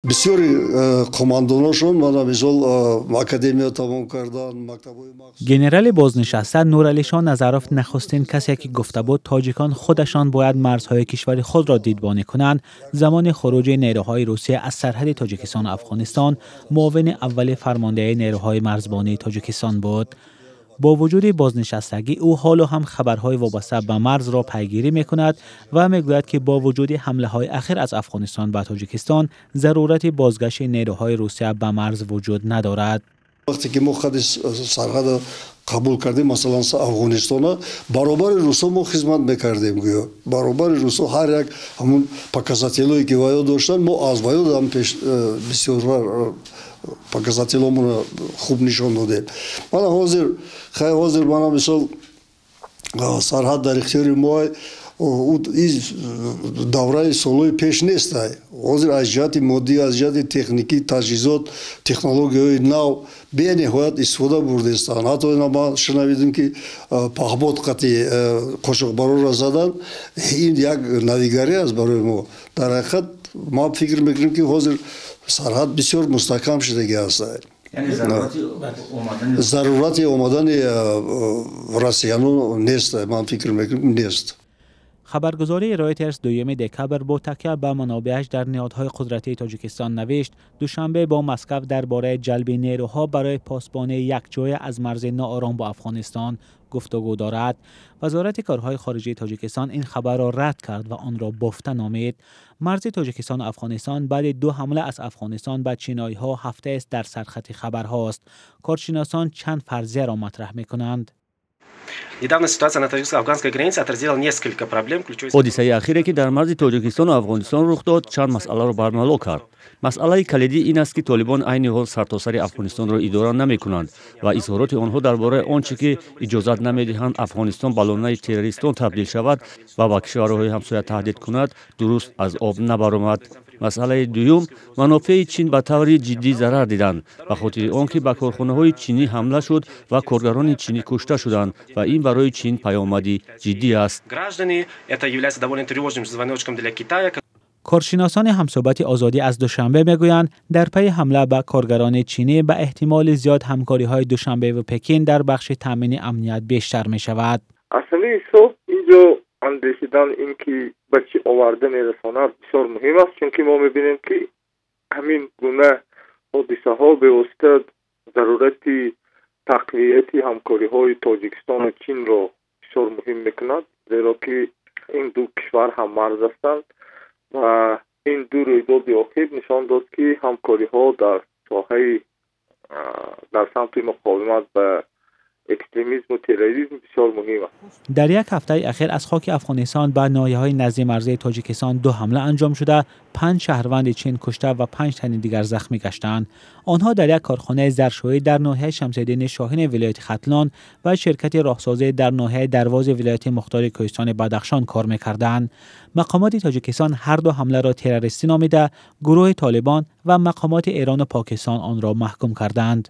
Бисёри командоношон, мана мисол, академия тамом кардан, мактабҳои махсус. Генерали бознишаста Нуралишон Назаров, нахустин касе ки гуфта буд, тоҷикон худашон бояд марзҳои кишвари худро дидбонӣ кунанд, замони хуруҷи нерӯҳои Русия аз сарҳади Тоҷикистону Афғонистон муовини аввали фармондеҳи нерӯҳои марзбонии Тоҷикистон буд. Бо вуҷуди бознишастагӣ, ӯ ҳоло ҳам хабарҳои вобаста ба марзро пайгирӣ мекунад ва мегӯяд, ки бо вуҷуди ҳамлаҳои ахир аз Афғонистон ба Тоҷикистон, зарурати бозгашти нерӯҳои Русия ба марз вуҷуд надорад. Вақте ки мо хади сарҳада қабул кардем, масалан, Афғонистона, баробари русо мо хизмат мекардем, гӯё баробари русо. Ҳар як ҳамун показателое, ки ваё доштанд, мо аз ваё ҳам пеш бисёр показателомонро хуб нишон додем. Мана ҳозир, хай, ҳозир, мана мисол, сарҳад дар ихтиёри мо. Давраи солҳои пеш нестай. Ҳозир аз ҷиҳати моддӣ, аз ҷиҳати техникӣ, таҷҳизот, технологияҳои нав бениҳоят истифода бурдестанд. Ҳатто ина ман шунавидем, ки паҳбод қати қошоқбарорро задан. Ин як навигарӣ аст барои мо. Дар ҳақиқат, ман фикр мекунем, ки ҳозир сарҳад бисёр мустаҳкам шудагӣ аст. Зарурати омадани россияно нест, ман фикр мекунем, нест. Хабаргузории Ройтерс 2 декабр бо такя ба манобеаш дар ниҳодҳои қудратии Тоҷикистон навишт, Душанбе бо Москав дар бораи ҷалби нерӯҳо барои посбонии якҷоя аз марзи ноором бо Афғонистон гуфтугӯ дорад. Вазорати корҳои хориҷии Тоҷикистон ин хабарро рад кард ва онро бофта номид. Марзи Тоҷикистону Афғонистон баъди ду ҳамла аз Афғонистон ба чиноиҳо ҳафтаест дар сархати хабарҳост. Коршиносон чанд фарзияро матраҳ мекунанд. Недавно ситуация на таджикско-афганской границе отразила несколько проблем, ключевой. Ҳодисаи ахире, ки дар марзи Тоҷикистону Афғонистон рух дод, чанд масъаларо бармало кард. Масъалаи калидӣ ин аст, ки толибон айни ҳол сартосари Афғонистонро идора намекунанд ва изҳороти онҳо дар бораи он чӣ ки иҷозат намедиҳанд Афғонистон ба лонаи террористон табдил шавад ва ба кишварҳои ҳамсоя таҳдид кунад, дуруст аз об набаромад. Масъалаи дуюм: манофеи Чин ба таври ҷиддӣ зарар диданд, ба хотири он ки ба корхонаҳои чинӣ ҳамла шуд ва коргарони чинӣ кушта шуданд ва ин барои Чин паёмади ҷиддӣ аст. Граждане, это является довольно тревожным звоночком для Китая. Коршиносони ҳамсӯҳбати Озодӣ аз Душанбе мегӯянд, дар пайи ҳамла ба коргарони чинӣ ба эҳтимоли зиёд ҳамкориҳои Душанбе ва Пекин дар бахши таъмини амният бештар мешавад. Аз ҳамин ҳисоб, инҷо андешидан ин ки ба чӣ оварда мерасонад, бисёр муҳим аст, чунки мо мебинем, ки ҳамин гуна ҳодисаҳо бевосита зарурати тақвияти ҳамкориҳои Тоҷикистону Чинро бисёр муҳим мекунад, зеро ки ин ду кишвар ҳаммарз ҳастанд ва ин ду рӯйдоди охир нишон дод, ки ҳамкориҳо дар соҳаи дар самти муқовимат ба экстремизму терроризм бисёр муҳим аст. Дар як ҳафтаи ахир аз хоки Афғонистон ба ноҳияҳои назди марзии Тоҷикистон ду ҳамла анҷом шуда, панҷ шаҳрванди Чин кушта ва панҷ тани дигар захмӣ гаштанд. Онҳо дар як корхонаи заршӯӣ дар ноҳияи Шамсиддини Шоҳини вилояти Хатлон ва ширкати роҳсозӣ дар ноҳияи Дарвози вилояти мухтори Кӯҳистони Бадахшон кор мекарданд. Мақомоти Тоҷикистон ҳар ду ҳамларо террористӣ номида, гурӯҳи Толибон ва мақомоти Эрону Покистон онро маҳкум карданд.